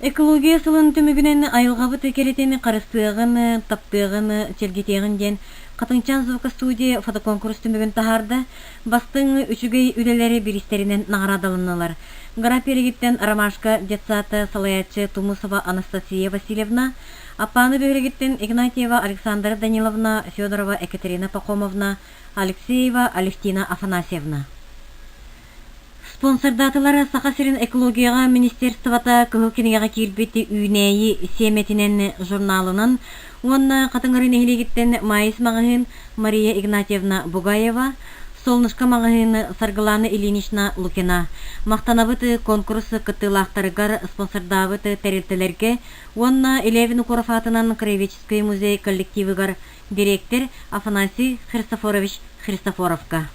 Экология сылын түмүгүнэн айылҕабыт кэрэтин харыстыаҕын, таптыаҕын, чэлгитиэҕин диэн Хатыҥчаан звукостудия фотоконкурс түмүгүн таһаарда. Бастыҥ үчүгэй үлэлэри бириистэринэн наҕараадаланнылар. Гора Пиэригиттэн Ромашка детсад салайааччы Тумусова Анастасия Васильевна, Аппааны бөһүөлэгиттэн Игнатьева Александра Даниловна, Федорова Екатерина Пахомовна, Алексеева Алевтина Афанасьевна. Спонсордаатылар Саха сирин экологияҕа министерствота Кыһыл кинигэҕэ киирбит үүнээйи сиэмэтинэн журналынан уонна Хатыҥыры нэһилиэгиттэн Маайыс маҕаһыын Мария Игнатьевна Бугаева, Солнышко маҕаһыын Саргылана Ильинична Лукина. Махтанабыт конкурс кыттыылаахтарыгар, спонсордаабыт тэрилтэлэргэ уонна Илья Винокуров аатынан краеведческий музей коллективыгар дириэктэр Афанасий Христофорович Христофоровка.